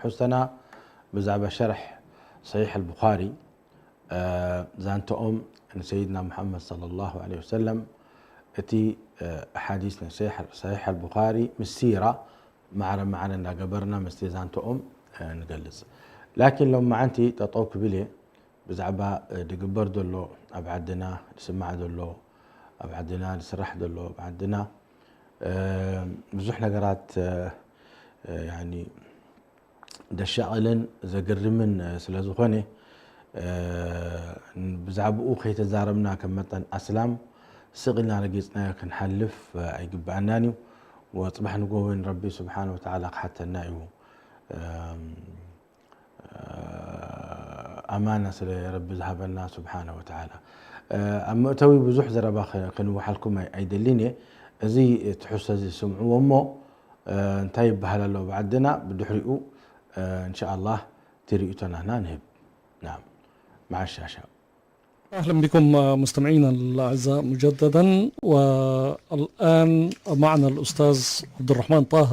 ሕዝተና ብዛዕባ ሸርሕ ሰሒሕ ኣልቡኻሪ ዛንተኦም ንሰይድና ሙሓመድ ሰለላሁ ዐለይሂ ወሰለም፣ እቲ ሓዲስ ናይ ሰሒሕ ኣልቡኻሪ ምስ ሲራ ማዕረ ማዕረ እንዳገበርና ምስቲ ዛንተኦም ንገልጽ። ላኪን ሎም መዓንቲ ጠጠው ክብል እየ ብዛዕባ ድግበር ዘሎ ኣብ ዓድና ድስማዕ ዘሎ ኣብ ዓድና ድስራሕ ዘሎ ኣብ ዓድና ብዙሕ ነገራት ደሻቕልን ዘግርምን ስለ ዝኾነ ብዛዕባኡ ከይተዛረብና ከም መጠን ኣስላም ስቕ ኢልና ረጊጽናዮ ክንሓልፍ ኣይግብኣናን እዩ። ወጽባሕ ንጎ እውን ረቢ ስብሓን ወተዓላ ክሓተና እዩ። ኣማና ስለ ረቢ ዝሃበና ስብሓነ ወተዓላ። ኣብ መእተዊ ብዙሕ ዘረባ ክንውሓልኩም ኣይደልን እየ። እዚ ትሕዝቶ እዚ ስምዕዎ እሞ እንታይ ይበሃል ኣሎ ብዓድና ብድሕሪኡ እንሻኣላህ ትርኢቶናና ንህብ። ናም መዓሻሻ أهلا بكم مستمعينا الأعزاء مجددا. والآن معنا الأستاذ عبد الرحمن طه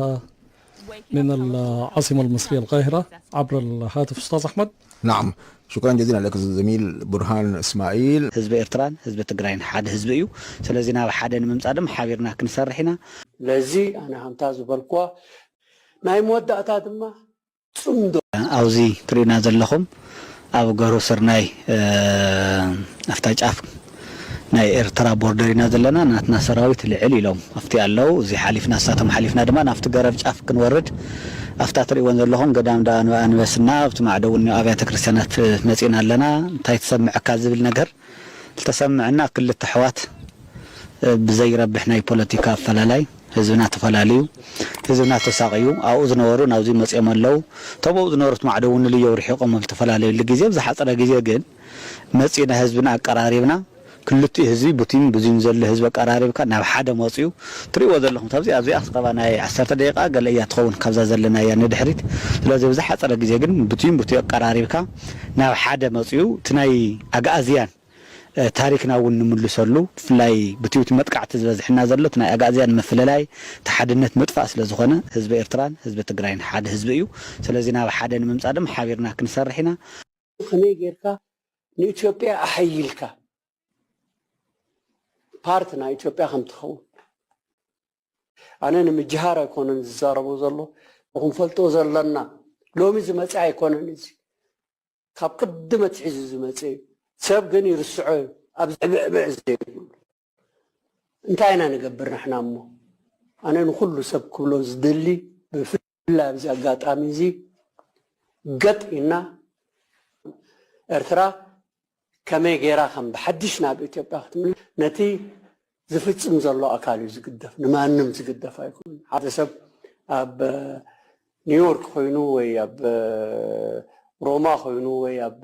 من العاصمة المصرية القاهرة عبر الهاتف. أستاذ أحمد. نعم، شكرا جزيلا لك زميل برهان إسماعيل. ህዝቢ ኤርትራን ህዝቢ ትግራይን ሓደ ህዝቢ እዩ። ስለዚ ናብ ሓደ ንምምፃእ ድማ ሓቢርና ክንሰርሕ ኢና። ለዚ ኣነ ሃምታ ዝበልኳ ናይ መወዳእታ ድማ ፅምዶ ኣብዚ ትሪእና ዘለኹም ኣብ ገሩ ስርናይ ኣፍታ ጫፍ ናይ ኤርትራ ቦርደር ኢና ዘለና። ናትና ሰራዊት ልዕል ኢሎም ኣብቲ ኣለዉ። እዚ ሓሊፍና ንሳቶም ሓሊፍና ድማ ናብቲ ገረብ ጫፍ ክንወርድ ኣብታ ትሪእወን ዘለኹም ገዳም ዳ ኣንበስና ኣብቲ ማዕዶ እውን ኣብያተ ክርስቲያናት መፂእና ኣለና። እንታይ ትሰምዐካ ዝብል ነገር ዝተሰምዐና ክልተ ኣሕዋት ብዘይረብሕ ናይ ፖለቲካ ኣፈላላይ ህዝብና ተፈላልዩ ህዝብና ተሳቕዩ ኣብኡ ዝነበሩ ናብዚ መፂኦም ኣለዉ። እቶም ኣብኡ ዝነበሩት ማዕዶ እውን ንልዮም ርሒቖም ኣብ ዝተፈላለየሉ ግዜ ኣብ ዝሓፀረ ግዜ ግን መፂእና ህዝብና ኣቀራሪብና ክልቲኡ ህዝቢ ብቲን ብዙን ዘሎ ህዝቢ ኣቀራሪብካ ናብ ሓደ መፅኡ ትሪእዎ ዘለኹም ካብዚ ኣብዚኣ ስኸባ ናይ ዓሰርተ ደቂቃ ገለ እያ ትኸውን ካብዛ ዘለናያ ንድሕሪት። ስለዚ ብዝሓፀረ ግዜ ግን ብቲን ብቲ ኣቀራሪብካ ናብ ሓደ መፅኡ እቲ ናይ ኣግኣዝያን ታሪክና እውን ንምልሰሉ ብፍላይ ብትዩቲ መጥቃዕቲ ዝበዝሕና ዘሎ እቲ ናይ ኣግኣዝያን ምፍልላይ እቲ ሓድነት ምጥፋእ ስለ ዝኾነ ህዝቢ ኤርትራን ህዝቢ ትግራይን ሓደ ህዝቢ እዩ። ስለዚ ናብ ሓደ ንምምፃእ ድማ ሓቢርና ክንሰርሕ ኢና። ከመይ ጌርካ ንኢትዮጵያ ኣሐይልካ ፓርት ናይ ኢትዮጵያ ከም ትኸውን ኣነ ንምጅሃር ኣይኮነን ዝዛረቦ ዘሎ ክንፈልጦ ዘለና ሎሚ ዝመፀ ኣይኮነን እዚ ካብ ቅድም ኣትሒዙ ዝመፀ እዩ። ሰብ ግን ይርስዖ እዩ ኣብዚ ዕብዕብዕ ዘይብሉ እንታይ ኢና ንገብር ንሕና እሞ ኣነ ንኩሉ ሰብ ክብሎ ዝደሊ ብፍላይ ኣብዚ ኣጋጣሚ እዚ ገጥ ኢልና ኤርትራ ከመይ ገይራ ከም ብሓድሽ ናብ ኢትዮጵያ ክትምልስ ነቲ ዝፍፅም ዘሎ ኣካል እዩ ዝግደፍ ንማንም ዝግደፍ ኣይኮን ሓደ ሰብ ኣብ ኒውዮርክ ኮይኑ ወይ ኣብ ሮማ ኮይኑ ወይ ኣብ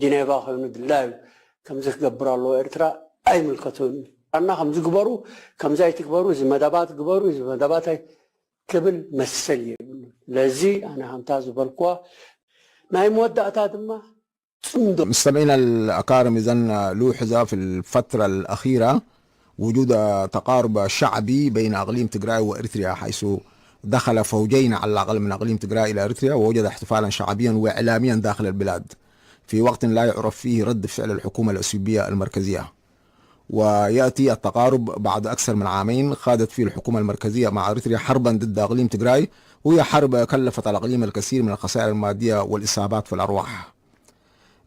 ጂኔቫ ኮይኑ ድላዩ ከምዚ ክገብር ኣለዎ ኤርትራ ኣይምልከቶን እዩ ኣና ከምዚ ግበሩ ከምዚ ኣይትግበሩ እዚ መደባት ግበሩ እዚ መደባት ክብል መሰል የብሉ ለዚ ኣነ ሃምታ ዝበልኳ ናይ መወዳእታ ድማ مستمعينا الأكارم إذن لوحظ في الفترة الأخيرة وجود تقارب شعبي بين أقليم تجراي وإريتريا حيث دخل فوجين على الأقل من أقليم تجراي إلى إريتريا ووجد احتفالا شعبيا وإعلاميا داخل البلاد في وقت لا يعرف فيه رد فعل الحكومة الأثيوبية المركزية ويأتي التقارب بعد أكثر من عامين خاضت فيه الحكومة المركزية مع إريتريا حربا ضد أقليم تجراي وهي حرب كلفت الأقليم الكثير من الخسائر المادية والإصابات في الأرواح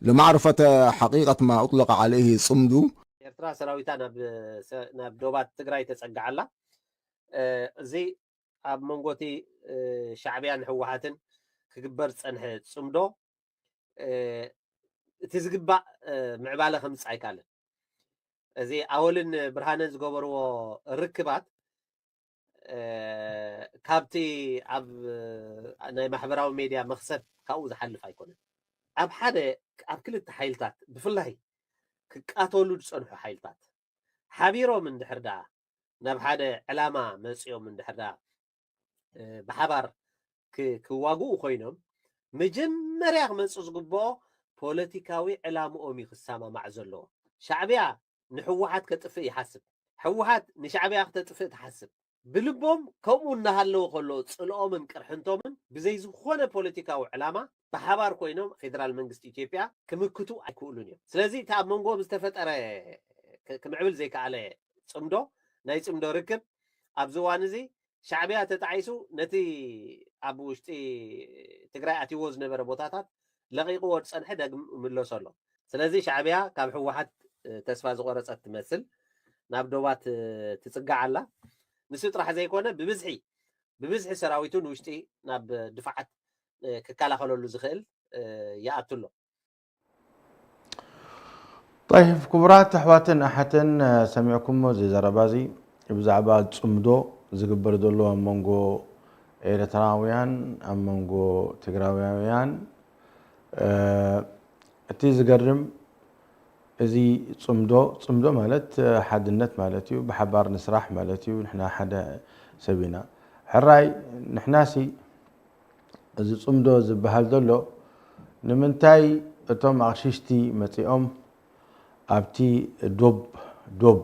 لمعرفة حقيقة ما أطلق عليه صمدو ኤርትራ ሰራዊታ ናብ ዶባት ትግራይ ተፀግዓ ኣላ። እዚ ኣብ መንጎ እቲ ሻዕብያን ህወሓትን ክግበር ዝፀንሐ ፅምዶ እቲ ዝግባእ ምዕባለ ከምፅእ ኣይከኣለን። እዚ ኣወልን ብርሃነን ዝገበርዎ ርክባት ካብቲ ኣብ ናይ ማሕበራዊ ሜድያ መኽሰብ ካብኡ ዝሓልፍ ኣይኮነን። ኣብ ሓደ ኣብ ክልተ ሓይልታት ብፍላይ ክቃተሉ ዝፀንሑ ሓይልታት ሓቢሮም እንድሕር ደኣ ናብ ሓደ ዕላማ መፂኦም እንድሕር ደኣ ብሓባር ክዋግኡ ኮይኖም መጀመርያ ክመፅእ ዝግብኦ ፖለቲካዊ ዕላምኦም እዩ ክሰማማዕ ዘለዎ። ሻዕብያ ንሕወሓት ከጥፍእ ይሓስብ፣ ሕወሓት ንሻዕብያ ክተጥፍእ ትሓስብ። ብልቦም ከምኡ እናሃለወ ከሎ ጽልኦምን ቅርሕንቶምን ብዘይ ዝኾነ ፖለቲካዊ ዕላማ ብሓባር ኮይኖም ፌደራል መንግስቲ ኢትዮጵያ ክምክቱ ኣይክእሉን እዮም። ስለዚ እቲ ኣብ መንጎኦም ዝተፈጠረ ክ- ክምዕብል ዘይከኣለ ጽምዶ ናይ ጽምዶ ርክብ ኣብዚ እዋን እዚ ሻዕቢያ ተጣዒሱ ነቲ ኣብ ውሽጢ ትግራይ ኣትይዎ ዝነበረ ቦታታት ለቒቕዎ ዝጸንሐ ደግም ምለሶ ኣሎ። ስለዚ ሻዕቢያ ካብ ህወሓት ተስፋ ዝቆረጸት ትመስል ናብ ዶባት ትጽጋዕ ኣላ። ንሱ ጥራሕ ዘይኮነ ብብዝሒ ብብዝሒ ሰራዊቱ ንውሽጢ ናብ ድፋዓት ክከላኸለሉ ዝኽእል ይኣቱ ኣሎ። طيب ክቡራት ኣሕዋትን ኣሓትን ሰሚዕኩሞ እዚ ዘረባ እዚ ብዛዕባ ጽምዶ ዝግበር ዘሎ ኣብ መንጎ ኤርትራውያን ኣብ መንጎ ትግራውያን እቲ ዝገርም እዚ ጽምዶ ጽምዶ ማለት ሓድነት ማለት እዩ ብሓባር ንስራሕ ማለት እዩ ንሕና ሓደ ሰብ ኢና ሕራይ ንሕናሲ እዚ ጽምዶ ዝበሃል ዘሎ ንምንታይ እቶም ኣቕሽሽቲ መጺኦም ኣብቲ ዶብ ዶብ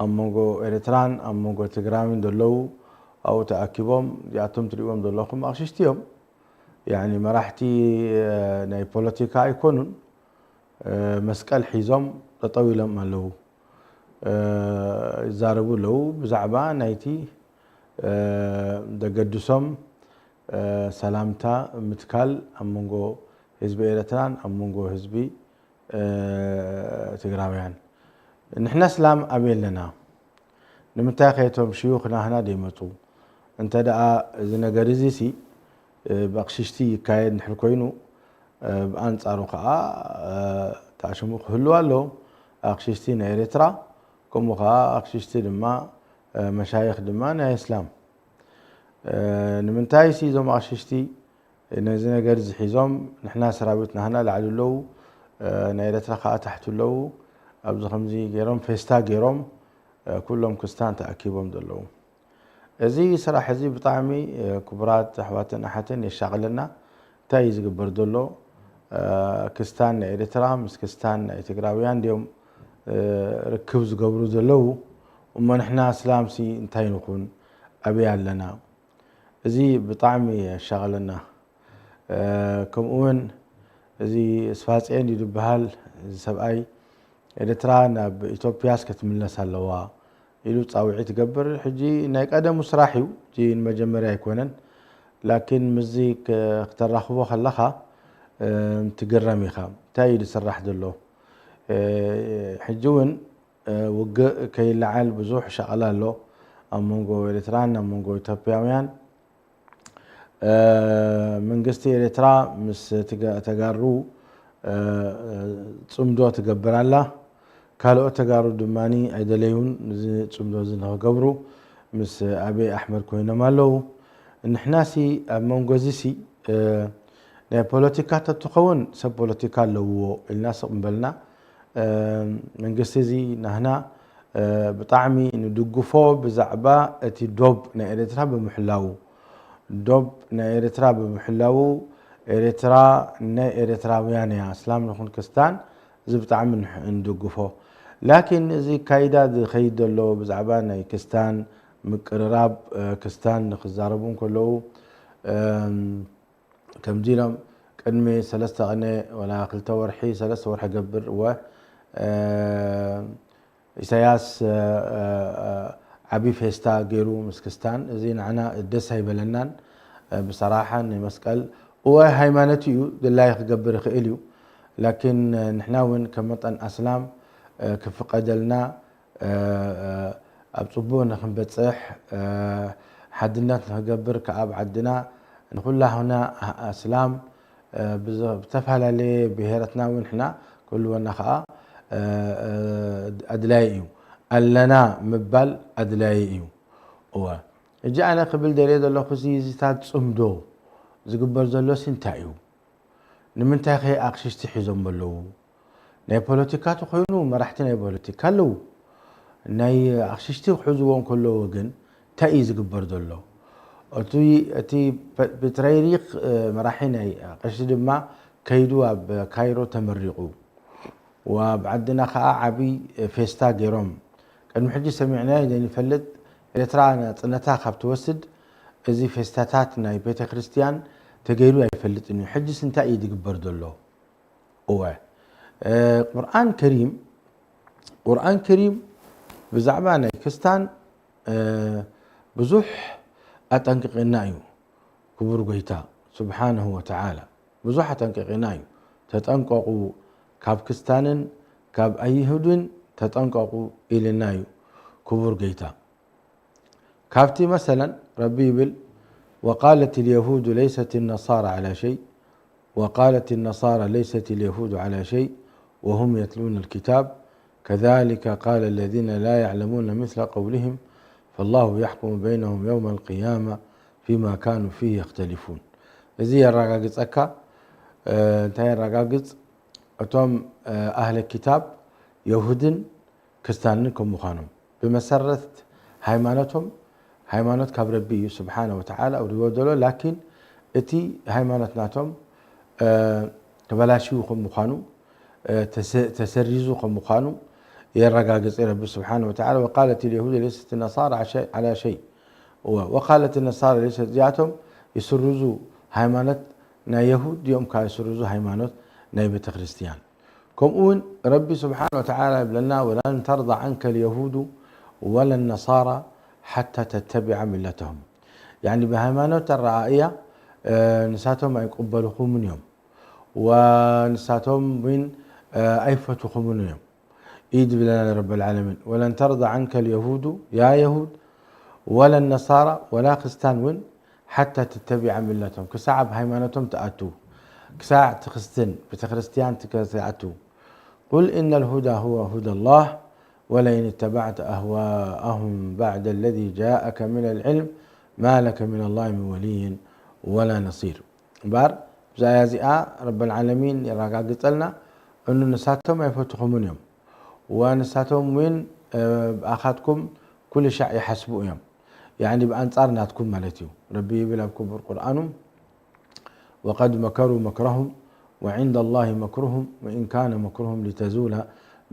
ኣብ መንጎ ኤርትራን ኣብ መንጎ ትግራይን ዘለዉ ኣብኡ ተኣኪቦም እዚኣቶም ትሪእዎም ዘለኹም ኣቕሽሽቲ እዮም ያኒ መራሕቲ ናይ ፖለቲካ ኣይኮኑን መስቀል ሒዞም ጠጠው ኢሎም ኣለዉ ይዛረቡ ኣለዉ ብዛዕባ ናይቲ ደገድሶም ሰላምታ ምትካል ኣብ መንጎ ህዝቢ ኤርትራን ኣብ መንጎ ህዝቢ ትግራውያን ንሕና ስላም ኣበይ ኣለና ንምንታይ ከየቶም ሽዩኽ ናህና ደይመፁ እንተ ደኣ እዚ ነገር እዚ ሲ ብኣቕሽሽቲ ይካየድ እንድሕር ኮይኑ ብኣንፃሩ ከዓ ተኣሽሙ ክህልው ኣለዎም ኣቕሽሽቲ ናይ ኤርትራ ከምኡ ከዓ ኣቕሽሽቲ ድማ መሻይኽ ድማ ናይ እስላም ንምንታይ ሲ እዞም ኣቕሽሽቲ ነዚ ነገር እዚ ሒዞም ንሕና ሰራዊት ናህና ላዕሊ ኣለዉ ናይ ኤርትራ ከዓ ታሕቲ ኣለዉ ኣብዚ ከምዚ ገይሮም ፌስታ ገይሮም ኩሎም ክስታን ተኣኪቦም ዘለዉ እዚ ስራሕ እዚ ብጣዕሚ ክቡራት ኣሕዋትን ኣሓትን የሻቕለና እንታይ እዩ ዝግበር ዘሎ ክስታን ናይ ኤርትራ ምስ ክስታን ናይ ትግራውያን ድዮም ርክብ ዝገብሩ ዘለዉ እሞ ንሕና እስላምሲ እንታይ ንኹን ኣበይ ኣለና እዚ ብጣዕሚ የሻቕለና ከምኡ እውን እዚ ስፋፅኤን እዩ ዝበሃል እዚ ሰብኣይ ኤርትራ ናብ ኢትዮጵያስ ክትምለስ ኣለዋ ኢሉ ፃውዒት ይገብር ሕጂ ናይ ቀደሙ ስራሕ እዩ እቲ ንመጀመርያ ኣይኮነን ላኪን ምስዚ ክተራኽቦ ከለኻ ትግረም ኢኻ እንታይ እዩ ዝስራሕ ዘሎ ሕጂ እውን ውግእ ከይለዓል ብዙሕ ሻቕላ ኣሎ ኣብ መንጎ ኤርትራን ኣብ መንጎ ኢትዮጵያውያን መንግስቲ ኤርትራ ምስ ተጋሩ ፅምዶ ትገብር ኣላ ካልኦት ተጋሩ ድማ ኣይደለዩን እዚ ፅምዶ እዚ ንክገብሩ ምስ ኣበይ ኣሕመድ ኮይኖም ኣለዉ ንሕናሲ ኣብ መንጎ እዚሲ ናይ ፖለቲካ ተትኸውን ሰብ ፖለቲካ ኣለውዎ ኢልና ስቕ ምበልና መንግስቲ እዚ ናህና ብጣዕሚ ንድግፎ ብዛዕባ እቲ ዶብ ናይ ኤርትራ ብምሕላዉ ዶብ ናይ ኤርትራ ብምሕላዉ ኤርትራ ናይ ኤርትራውያን እያ እስላም ንኹን ክስታን እዚ ብጣዕሚ ንድግፎ ላኪን እዚ ካይዳ ዝኸይድ ዘሎ ብዛዕባ ናይ ክስታን ምቅርራብ ክስታን ንክዛረቡ እንከለዉ ከምዚ ኢሎም ቅድሚ ሰለስተ ቅነ ወላ ክልተ ወርሒ ሰለስተ ወርሒ ገብር እወ ኢሳያስ ዓቢ ፌስታ ገይሩ ምስ ክስታን እዚ ንዓና ደስ ኣይበለናን ብሰራሓ ንመስቀል እወ ሃይማኖት እዩ ድላይ ክገብር ይኽእል እዩ ላኪን ንሕና እውን ከም መጠን ኣስላም ክፍቀደልና ኣብ ፅቡቅ ንክንበፅሕ ሓድነት ንክገብር ከኣብ ዓድና ንኩላሁና ኣስላም ብተፈላለየ ብሄረትና እውን ሕና ክህልወና ከዓ ኣድላይ እዩ ኣለና ምባል ኣድላይ እዩ እወ እጂ ኣነ ክብል ደልየ ዘለኩ እዚታት ፅምዶ ዝግበር ዘሎሲ እንታይ እዩ ንምንታይ ከ ኣቕሽሽቲ ሒዞም ኣለዉ ናይ ፖለቲካ ተኮይኑ መራሕቲ ናይ ፖለቲካ ኣለዉ ናይ ኣቕሽሽቲ ክሕዝዎ እንከለዉ ግን እንታይ እዩ ዝግበር ዘሎ እቲ እቲ ፕትራይሪክ መራሒ ናይ ቀሺ ድማ ከይዱ ኣብ ካይሮ ተመሪቑ ኣብ ዓድና ከዓ ዓብይ ፌስታ ገይሮም ቅድሚ ሕጂ ሰሚዕናዮ ዘይንፈልጥ ኤርትራ ናጽነታ ካብ ትወስድ፣ እዚ ፌስታታት ናይ ቤተ ክርስቲያን ተገይሩ ኣይፈልጥን እዩ። ሕጅስ እንታይ እዩ ዝግበር ዘሎ? እወ፣ እ፣ ቁርኣን ከሪም፣ ቁርኣን ከሪም ብዛዕባ ናይ ክስታን፣ እ፣ ብዙሕ ኣጠንቅቐና እዩ። ክቡር ጎይታ ስብሓንሁ ወተዓላ ብዙሕ ኣጠንቅቐና እዩ። "ተጠንቀቑ፣ ካብ ክስታንን ካብ ኣይሁድን ተጠንቀቑ" ኢልና እዩ ክቡር ጎይታ። ካብቲ መሰለን ረቢ ይብል፣ "وقالت اليهود ليست النصارى على شيء، وقالت النصارى ليست اليهود على شيء وهم يتلون الكتاب، كذلك قال الذين لا يعلمون مثل قولهم، فالله يحكم بينهم يوم القيامة فيما كانوا فيه يختلفون." እዚ የረጋግጸካ፣ እ፣ እንታይ የረጋግጽ? እቶም፣ እ፣ ኣህለ ኪታብ የሁድን ክስታንን ከም ምዃኖም፣ ብመሰረት ሃይማኖቶም፣ ሃይማኖት ካብ ረቢ እዩ ስብሓነ ወተዓላ ኣውሪዎ ዘሎ፣ ላኪን እቲ ሃይማኖት ናቶም፣ እ፣ ተበላሽዩ ከም ምዃኑ፣ እ፣ ተሰ-፣ ተሰሪዙ ከም ምዃኑ የረጋግጽ ረቢ ስብሓነ ወተዓላ። "وقالت اليهود ليست النصارى ع-، على شيء، و-، وقالت النصارى ليست"፣ እዚኣቶም ይስርዙ፣ ሃይማኖት ናይ የሁድ እዮም፣ ካብ ይስርዙ ሃይማኖት ናይ ቤተ ክርስቲያን። ከምኡ እውን ረቢ ስብሓነ ወተዓላ ይብለና፣ "ولن ترضى عنك اليهود ولا النصارى حتى تتبع ملتهم." ያኒ ብሃይማኖት ኣረኣእያ፣ እ፣ ንሳቶም ኣይቅበልኹምን እዮም፣ ወንሳቶም እውን፣ እ፣ ኣይፈትኹምን እዮም። ኢድ ብለና ረብ ልዓለሚን፣ "ወለን ተርዳ ዓንከ ልየሁዱ" ያ የሁድ፣ "ወለ ነሳራ" ወላ ክርስታን እውን፣ "ሓታ ትተቢዐ ሚለቶም" ክሳዕ ኣብ ሃይማኖቶም ትኣቱ፣ ክሳዕ ትክስትን ቤተ ክርስቲያን ትከ-፣ ትኣቱ። "ቁል ኢነ ልሁዳ ሁወ ሁዳ ላህ ወለኢን እተባዕተ ኣህዋአሁም ባዕደ ለዚ ጃአከ ሚነ ልዕልም ማ ለከ ሚነ ላህ ሚን ወልይን ወላ ነሲር" እምበኣር፣ ብዛያ እዚኣ ረበል ዓለሚን የረጋግጸልና፣ እኑ ንሳቶም ኣይፈትኹምን እዮም። ወንሳቶም እውን፣ እ፣ ብኣኻትኩም ኩሉ ሻዕ ይሓስቡ እዮም። ያዕኒ ብኣንጻር ናትኩም ማለት እዩ። ረቢ ይብል ኣብ ክቡር ቁርኣኑ፣ "ወቀድ መከሩ መክረሁም ወዕንደ ላሂ መክሩሁም ወኢን ካነ መክሩሁም ሊተዙለ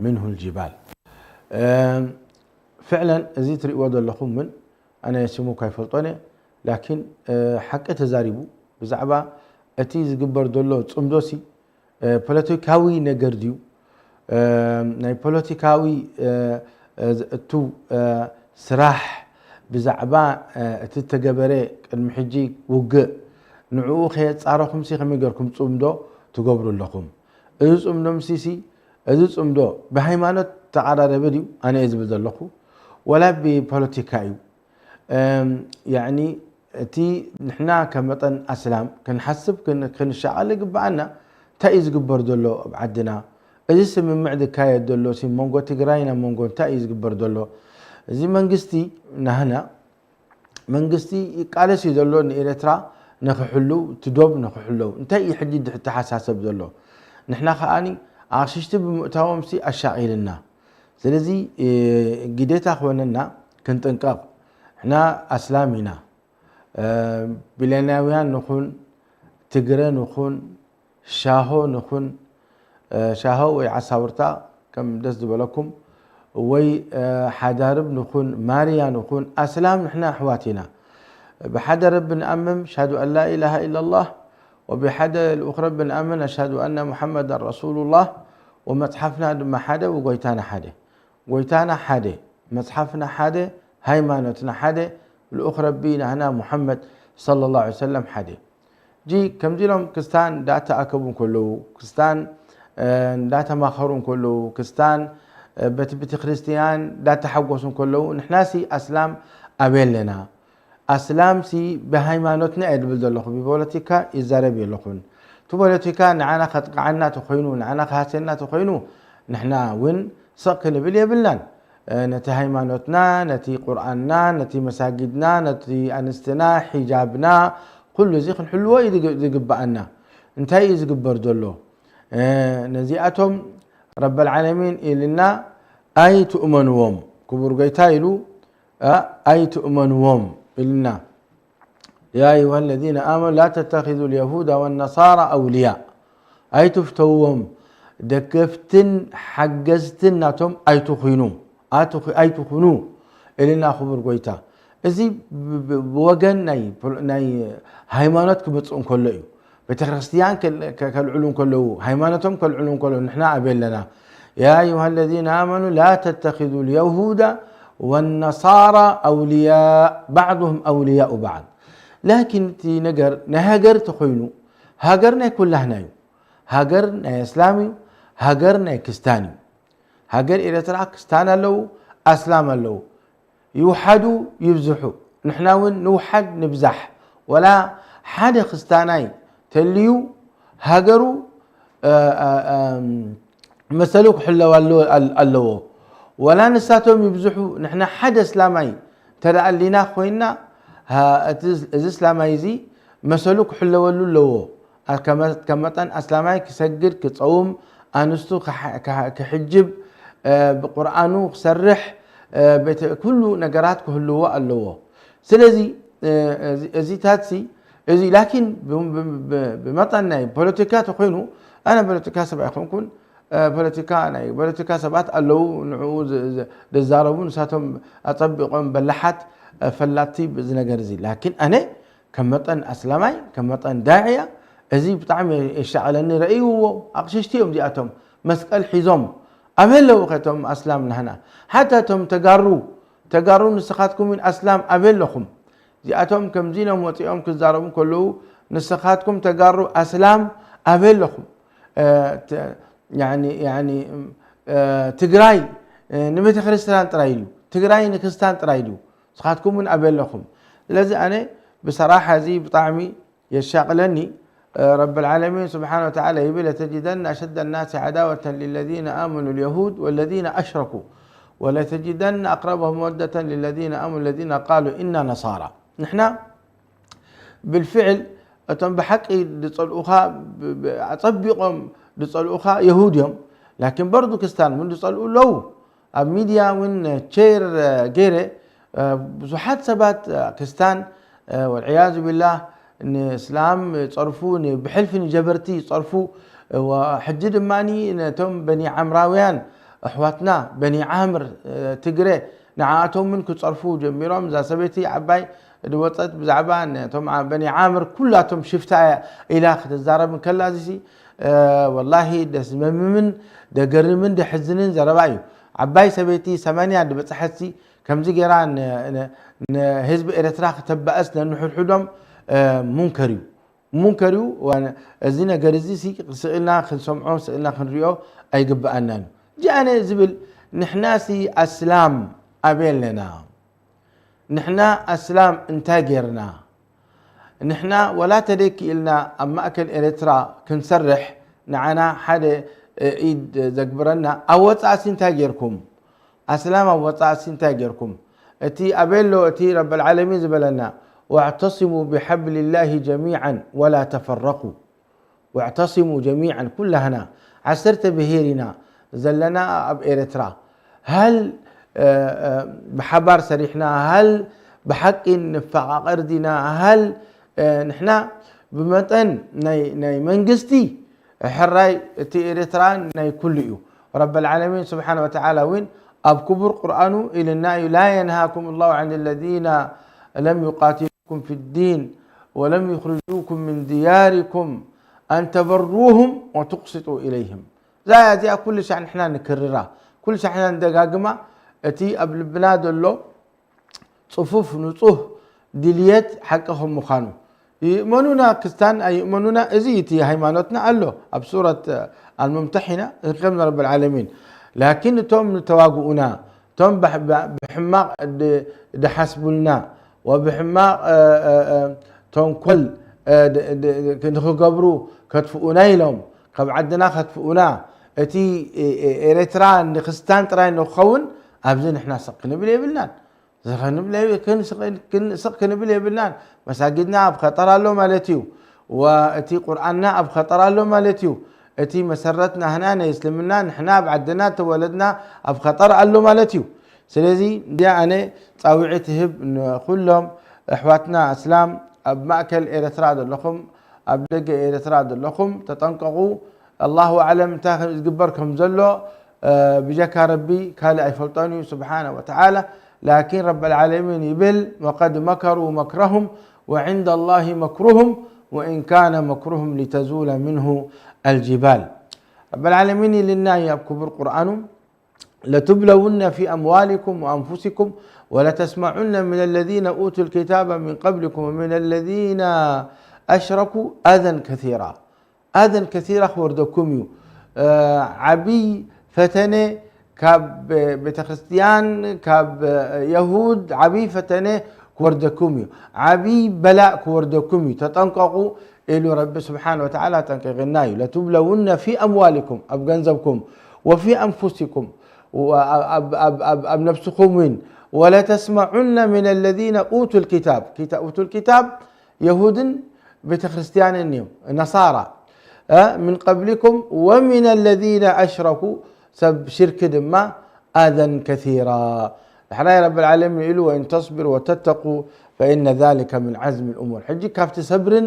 ምንሁ ልጅባል።" እ፣ ፍዕለን እዚ ትርእይዎ ዘለኹም እውን ኣነ ስሙ እኳ ኣይፈልጦን እየ፣ ላኪን፣ እ፣ ሓቂ ተዛሪቡ ብዛዕባ እቲ ዝግበር ዘሎ ጽምዶሲ፣ እ፣ ፖለቲካዊ ነገር ድዩ? እ፣ ናይ ፖለቲካዊ፣ እ፣ እ፣ እቱ፣ እ፣ ስራሕ ብዛዕባ፣ እ፣ እቲ እተገበረ ቅድሚ ሕጂ ውግእ ንዕኡ ከየጻረኹምሲ ከመይ ገርኩም ጽምዶ ትገብሩ ኣለኹም? እዚ ጽምዶ ምሲሲ፣ እዚ ጽምዶ ብሃይማኖት ተቐራረበ ድዩ? ኣነ እየ ዝብል ዘለኹ። ወላ ብፖለቲካ እዩ? እም፣ ያዕኒ፣ እቲ ንሕና ከም መጠን ኣስላም ክንሓስብ፣ ክን-፣ ክንሻቐል ይግብኣና። እንታይ እዩ ዝግበር ዘሎ ኣብ ዓድና? እዚ ስምምዕ ዝካየድ ዘሎ ሲ መንጎ ትግራይን ኣብ መንጎ እንታይ እዩ ዝግበር ዘሎ? እዚ መንግስቲ ናህና፣ መንግስቲ ይቃለስ እዩ ዘሎ ንኤረትራ ንኽሕሉ፣ እቲ ዶብ ንኽሕለው። እንታይ እዩ ሕጂ ድሕተሓሳሰብ ዘሎ? ንሕና ከኣኒ ኣቕሽሽቲ ብምእታዎም ሲ ኣሻቒልና። ስለዚ፣ እ፣ ግዴታ ክኾነና ክንጥንቀቕ። ንሕና ኣስላም ኢና። እ፣ ቢልያናውያን ንኹን፣ ትግረ ንኹን፣ ሻሆ ንኹን፣ እ፣ ሻሆ ወይ ዓሳውርታ ከም ደስ ዝበለኩም፣ ወይ፣ እ፣ ሓዳርብ ንኹን፣ ማርያ ንኹን፣ ኣስላም ንሕና ኣሕዋት ኢና። ብሓደ ረቢ ንኣምም፣ ሻዱ ኣን ላ ኢላሃ ኢላላህ፣ ወብሓደ ልኡኽ ረቢ ንኣምን፣ ኣሽሃዱ ኣነ ሙሓመዳን ረሱሉላህ፣ ወመጽሓፍና ድማ ሓደ፣ ወጎይታና ሓደ። ጎይታና ሓደ፣ መጽሓፍና ሓደ፣ ሃይማኖትና ሓደ፣ ልኡኽ ረቢ ናህና ሙሓመድ ሰለላሁ ዐለይሂ ወሰለም ሓደ። ጂ ከምዚ ኢሎም ክስታን እንዳተኣከቡ እንከለዉ፣ ክስታን፣ እ፣ እንዳተማኸሩ እንከለዉ፣ ክስታን፣ እ፣ በቲ ቤተ ክርስቲያን እንዳተሓጎሱ እንከለዉ፣ ንሕናሲ ኣስላም ኣበይ ኣለና? ኣስላምሲ ብሃይማኖትና እየ ዝብል ዘለኹ፣ ብፖለቲካ ይዛረብ የለኹን። እቲ ፖለቲካ ንዓና ከጥቅዓና ተኾይኑ፣ ንዓና ክሃስየና ተኾይኑ፣ ንሕና እውን ስቕ ክንብል የብልናን። እ፣ ነቲ ሃይማኖትና፣ ነቲ ቁርኣንና፣ ነቲ መሳጊድና፣ ነቲ ኣንስትና፣ ሒጃብና፣ ኩሉ እዚ ክንሕልዎ እዩ ዝግ-፣ ዝግብኣና። እንታይ እዩ ዝግበር ዘሎ? እ፣ ነዚኣቶም ረበል ዓለሚን ኢልና ኣይትእመንዎም። ክቡር ጎይታ ኢሉ፣ እ፣ ኣይትእመንዎም ኢልና። يا أيها الذين آمنوا لا تتخذوا اليهود والنصارى أولياء ኣይትፍተውዎም፣ ደገፍትን ሓገዝትን ናቶም ኣይትኹኑ፣ ኣትኹ-፣ ኣይትኹኑ ኢልና ክቡር ጎይታ። እዚ ብ- ብ- ብወገን ናይ ፖል- ናይ ሃይማኖት ክመጽእ እንከሎ እዩ። ቤተክርስትያን ከል- ከ- ከልዕሉ እንከለዉ፣ ሃይማኖቶም ከልዕሉ እንከለዉ፣ ንሕና ኣበይ ኣለና? يا أيها الذين آمنوا لا تتخذوا اليهود والنصارى أولياء بعضهم أولياء بعض. ላኪን እቲ ነገር ናይ ሃገር ተኾይኑ፣ ሃገር ናይ ኩላህና እዩ። ሃገር ናይ ኣስላም እዩ፣ ሃገር ናይ ክስታን እዩ። ሃገር ኤረትራ ክስታን ኣለዉ፣ ኣስላም ኣለዉ። ይውሓዱ ይብዝሑ፣ ንሕና እውን ንውሓድ ንብዛሕ። ወላ ሓደ ክስታናይ ተልዩ ሃገሩ መሰሉ ክሕለወሉ ኣለዎ። ወላ ንሳቶም ይብዝሑ፣ ንሕና ሓደ እስላማይ እንተ ደኣ ኣሊና ኮይንና፣ እዚ እስላማይ እዚ መሰሉ ክሕለወሉ ኣለዎ። ከም መጠን ኣስላማይ ክሰግድ፣ ክጸውም፣ ኣንስቱ ክሕጅብ፣ ብቁርኣኑ ክሰርሕ፣ ኩሉ ነገራት ክህልዎ ኣለዎ። ስለዚ እዚታትሲ እዚ ላኪን ብመጠን ናይ ፖለቲካ ተኮይኑ፣ ኣነ ፖለቲካ ሰብ ኣይኮንኩን። ፖለቲካ ናይ ፖለቲካ ሰባት ኣለዉ፣ ንዕኡ ዝዛረቡ፣ ንሳቶም ኣጸቢቖም በላሓት ፈላቲ ብዚ ነገር እዚ። ላኪን ኣነ ከም መጠን ኣስላማይ፣ ከም መጠን ዳዕያ፣ እዚ ብጣዕሚ የሻቕለኒ። ረእይዎ፣ ኣቕሽሽቲ እዮም እዚኣቶም፣ መስቀል ሒዞም። ኣበይ ኣለዉ ከቶም ኣስላም ናህና? ሓታ እቶም ተጋሩ፣ ተጋሩ ንስኻትኩም እውን ኣስላም ኣበይ ኣለኹም? እዚኣቶም ከምዚ ኢሎም ወፂኦም ክዛረቡ ከለዉ፣ ንስኻትኩም ተጋሩ ኣስላም ኣበይ ኣለኹም? ትግራይ ንቤተ ክርስቲያን ጥራይ ድዩ? ትግራይ ንክርስቲያን ጥራይ ድዩ? ንስኻትኩም እውን ኣበይ ኣለኹም? ስለዚ ኣነ ብሰራሓ እዚ ብጣዕሚ የሻቕለኒ። ረብ ልዓለሚን ስብሓነ ወተዓላ ይብል፣ ለተጅደና ኣሸደ ናሲ ዓዳወተን ሊለዚነ ኣመኑ ልየሁድ ወለዚነ ኣሽረኩ ወለተጅደና ኣቅረበሁም መወደተን ሊለዚነ ኣመኑ ለዚነ ቃሉ ኢና ነሳራ። ንሕና ብልፍዕል እቶም ብሓቂ ዝጸልኡኻ፣ ኣጸቢቖም ዝጸልኡኻ የሁድ እዮም። ላኪን በርዱ ክስታን እውን ዝጸልኡ ኣለዉ። ኣብ ሚድያ እውን ሼር ገይረ፣ ብዙሓት ሰባት ክስታን ወልዕያዙ ቢላህ ንእስላም ጸርፉ፣ ብሕልፊ ንጀበርቲ ጸርፉ። ሕጂ ድማ ነቶም በኒ ዓምራውያን ኣሕዋትና፣ በኒ ዓምር ትግረ፣ ንዓኣቶም እውን ክጸርፉ ጀሚሮም። እዛ ሰበይቲ ዓባይ ዝወጸት ብዛዕባ ነቶም በኒ ዓምር ኩላቶም ሽፍታ ኢላ ክትዛረብ እንከላ፣ እዚሲ ወላሂ ደስ ዘመምምን ደገርምን ደሕዝንን ዘረባ እዩ። ዓባይ ሰበይቲ ሰማንያ ዝበጽሐትሲ ከምዚ ገይራ ንህዝቢ ኤረትራ ክተባእስ ነንሕድሕዶም ሙንከር እዩ። ሙንከር እዩ። እዚ ነገር እዚ ስቕ ኢልና ክንሰምዖ፣ ስቕ ኢልና ክንሪኦ ኣይግብኣናን እዩ። እጂ ኣነ ዝብል፣ ንሕናሲ ኣስላም ኣበይ ኣለና? ንሕና ኣስላም እንታይ ጌርና? ንሕና ወላ ተደይ ክኢልና ኣብ ማእከል ኤረትራ ክንሰርሕ፣ ንዓና ሓደ ኢድ ዘግብረና፣ ኣብ ወጻእሲ እንታይ ጌርኩም? ኣስላም ኣብ ወጻእሲ እንታይ ጌርኩም? እቲ ኣበይ ኣሎ እቲ ረብ ልዓለሚን ዝበለና፣ "واعتصموا بحبل الله جميعا ولا تفرقوا." واعتصموا جميعا، ኩላህና ዓሰርተ ብሄር ኢና ዘለና ኣብ ኤረትራ። ሃል ብሓባር ሰሪሕና፣ ሃል ብሓቂ ንፈቓቐር ዲና፣ ሃል ንሕና ብመጠን ናይ መንግስቲ ሕራይ እቲ ኤረትራ ናይ ኩሉ እዩ። ረብ ልዓለሚን ስብሓነ ወተዓላ እውን ኣብ ክቡር ቁርኣኑ ኢልና እዩ፣ لا ينهاكم الله عن الذين لم يقاتلوكم في الدين ولم يخرجوكم من دياركم أن تبروهم وتقسطوا إليهم። እዛ እዚኣ ኩሉ ሻዕ ንሕና ንክርራ፣ ኩሉ ሻዕ ንሕና ንደጋግማ። እቲ ኣብ ልብና ዘሎ ጽፉፍ ንጹህ ድልየት ሓቂ ከም ምዃኑ፣ ይእመኑና ክስታን ኣይእመኑና፣ እዚ እቲ ሃይማኖትና ኣሎ ኣብ ሱረት ኣልሙምተሒና ከም ረብ ልዓለሚን። ላኪን እቶም ንተዋግኡና፣ እቶም ብሕማቕ ድሓስቡልና ወብሕማቕ ተንኮል ንክገብሩ ከጥፍኡና ኢሎም፣ ካብ ዓድና ከጥፍኡና፣ እቲ ኤረትራ ንክስታን ጥራይ ንክኸውን፣ ኣብዚ ንሕና ስቕ ክንብል የብልናን። ስቕ ክንብል የብልናን። መሳጊድና ኣብ ኸጠር ኣሎ ማለት እዩ። ወእቲ ቁርኣንና ኣብ ኸጠር ኣሎ ማለት እዩ። እቲ መሰረት ናህና ናይ እስልምና፣ ንሕና ኣብ ዓድና ተወለድና፣ ኣብ ኸጠር ኣሎ ማለት እዩ። ስለዚ እንዲያ ኣነ ጻውዒት ህብ ንኹሎም ኣሕዋትና ኣስላም፣ ኣብ ማእከል ኤረትራ ዘለኹም፣ ኣብ ደገ ኤረትራ ዘለኹም ተጠንቀቑ። ኣላሁ ኣዕለም እንታይ ዝግበር ከም ዘሎ ብጀካ ረቢ ካልእ ኣይፈልጦን እዩ ስብሓነ ወተዓላ። ላኪን ረብ ልዓለሚን ይብል፣ ወቀድ መከሩ መክረሁም ወዕንደ ላሂ መክሩሁም ወኢን ካነ መክሩሁም ሊተዙለ ምንሁ ኣልጅባል። ረብ ልዓለሚን ኢልና እዩ ኣብ ክቡር ቁርኣኑ፣ ለቱብለውነ ፊ ኣምዋሊኩም ወኣንፉሲኩም ወለተስመዑነ ምን ለዚነ ኡቱ ልኪታበ ምን ቀብሊኩም ወምን ለዚነ ኣሽረኩ ኣዘን ከሲራ። ኣዘን ከሲራ ክወርደኩም እዩ። ዓብይ ፈተነ ካብ ቤተክርስትያን፣ ካብ የሁድ ዓብይ ፈተነ ክወርደኩም እዩ። ዓብይ በላእ ክወርደኩም እዩ። ተጠንቀቁ ኢሉ ረቢ ስብሓን ወተዓላ ጠንቂቕና እዩ። ለቱብለውነ ፊ ኣምዋሊኩም፣ ኣብ ገንዘብኩም፣ ወፊ ኣንፉሲኩም፣ ኣብ ነብስኹም እውን፣ ወለተስመዑነ ምን ለዚነ ኡቱ ልኪታብ፣ ኡቱ ልኪታብ የሁድን ቤተክርስትያንን እዮም፣ ነሳራ። ምን ቀብሊኩም ወምን ለዚነ ኣሽረኩ፣ ሰብ ሽርክ ድማ ኣዘን ከሲራ። ዳሕራይ ረብ ልዓለሚን ኢሉ፣ ወኢን ተስቢሩ ወተተቁ ፈኢነ ዛሊከ ምን ዓዝሚ ልእሙር። ሕጂ ካብቲ ሰብርን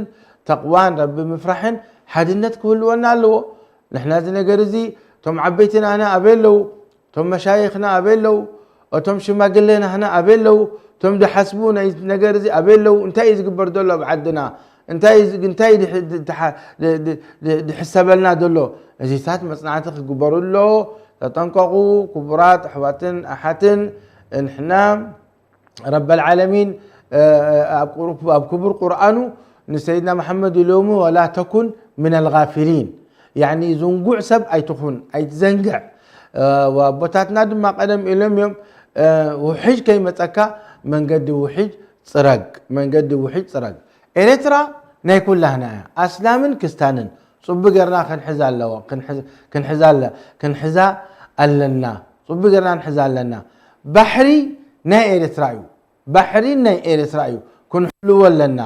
ተቕዋን፣ ረቢ ምፍራሕን ሓድነት ክህልወና ኣለዎ። ንሕና እዚ ነገር እዚ፣ እቶም ዓበይትና ኣበይ ኣለዉ? እቶም መሻይኽና ኣበይ ኣለዉ? እቶም ሽማግሌ ናህና ኣበይ ኣለዉ? እቶም ዝሓስቡ ናይ ነገር እዚ ኣበይ ኣለዉ? እንታይ እዩ ዝግበር ዘሎ ኣብ ዓድና? እንታይ እዩ ዝ-፣ እንታይ ድሕ-፣ ድ-፣ ድሓ-፣ ድ-፣ ድ-፣ ድ-፣ ድሕሰበልና ዘሎ? እዚታት መጽናዕቲ ክግበሩ ኣለዎ። ተጠንቀቑ ክቡራት ኣሕዋትን ኣሓትን። ንሕና ረብ ልዓለሚን ኣብ ክቡር ቁርኣኑ ንሰይድና መሓመድ ኢሎሙ፣ ወላ ተኩን ምን ኣልጋፊሊን፣ ያኒ ዝንጉዕ ሰብ ኣይትኹን፣ ኣይትዘንግዕ። ኣቦታትና ድማ ቀደም ኢሎም እዮም፣ ውሕጅ ከይመፀካ መንገዲ ውሕጅ ፅረግ፣ መንገዲ ውሕጅ ፅረግ። ኤርትራ ናይ ኩላህና እያ፣ ኣስላምን ክስታንን። ፅቡ ገርና ክንሕዛ ኣለዎ፣ ክንሕዝ-፣ ክንሕዛ ኣለ-፣ ክንሕዛ ኣለና። ፅቡ ገርና ንሕዛ ኣለና። ባሕሪ ናይ ኤርትራ እዩ። ባሕሪ ናይ ኤርትራ እዩ፣ ክንሕልዎ ኣለና።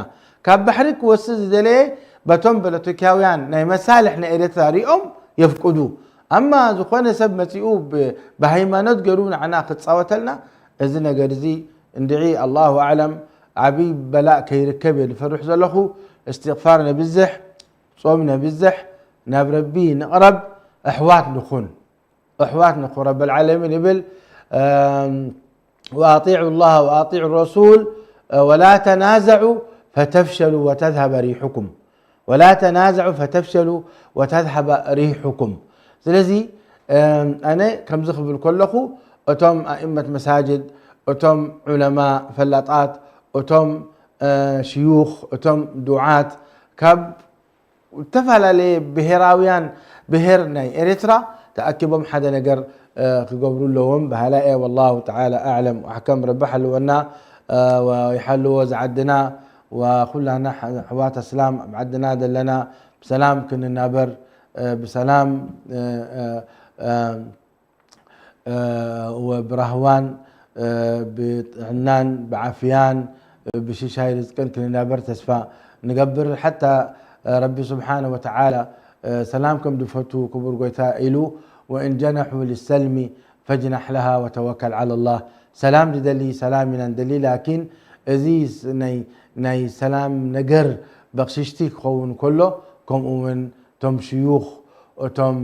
ካብ ባሕሪ ክወስድ ዝደለየ በቶም ፖለቲካውያን ናይ መሳልሕ ናይ ኤርትራ ሪኦም የፍቅዱ። ኣማ ዝኾነ ሰብ መጺኡ ብ-፣ ብሃይማኖት ገይሩ ንዓና ክጻወተልና፣ እዚ ነገር እዚ እንድዒ ኣላሁ ኣዕለም ዓብዪ በላእ ከይርከብ እየ ዝፈርሕ ዘለኹ። እስትቕፋር ነብዝሕ፣ ጾም ነብዝሕ፣ ናብ ረቢ ንቕረብ፣ ኣሕዋት ንኹን። ኣሕዋት ንኹን። ረብ ልዓለሚን ይብል፣ ወኣጢዑ ላህ ወኣጢዑ ረሱል ወላ ተናዘዑ ፈተፍሸሉ ወተዝሀበ ሪሑኩም፣ ወላ ተናዘዑ ፈተፍሸሉ ወተዝሀበ ሪሑኩም። ስለዚ ኣነ ከምዚ ክብል ከለኹ፣ እቶም ኣእመት መሳጅድ፣ እቶም ዑለማ ፈላጣት፣ እቶም ሽዩኽ፣ እቶም ዱዓት ካብ ዝተፈላለየ ብሄራውያን ብሄር ናይ ኤርትራ ተኣኪቦም ሓደ ነገር ክገብሩ ኣለዎም በሃላይ እየ። ወላሁ ተዓላ ኣዕለም ወኣሕከም። ረቢ ሓልወና ወይሓልዎ ዝዓድና ወኩላና ኣሕዋት ኣስላም ኣብ ዓድና ዘለና ብሰላም ክንናበር፣ ብሰላም ወብራህዋን፣ ብጥዕናን ብዓፍያን ብሽሻይ ርዝቅን ክንናበር ተስፋ ንገብር። ሓታ ረቢ ስብሓነ ወተዓላ ሰላም ከም ዝፈቱ ክቡር ጎይታ ኢሉ፣ ወእን ጀነሑ ልሰልሚ ፈጅናሕ ለሃ ወተወከል ዓላ ላህ። ሰላም ዝደሊ ሰላም ኢና ንደሊ፣ ላኪን እዚ ናይ፣ ናይ ሰላም ነገር በቕሽሽቲ ክኸውን ከሎ፣ ከምኡ እውን እቶም ሽዩኽ፣ እቶም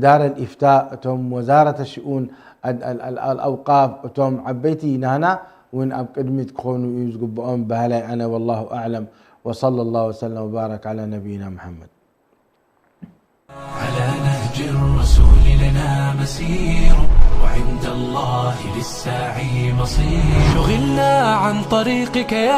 ዳር ኣልኢፍታእ፣ እቶም ወዛረት ሽኡን ኣል-፣ ኣል-፣ ኣል-፣ ኣልኣውቃፍ፣ እቶም ዓበይቲ ናህና እውን ኣብ ቅድሚት ክኾኑ እዩ ዝግብኦም በሃላይ ኣነ። ወላሁ ኣዕለም። ወሰለ ላሁ ወሰለም ወባረክ ዓላ ነቢይና ሙሐመድ። على نهج الرسول لنا مسير، وعند الله للسعي مصير. شغلنا عن طريقك يا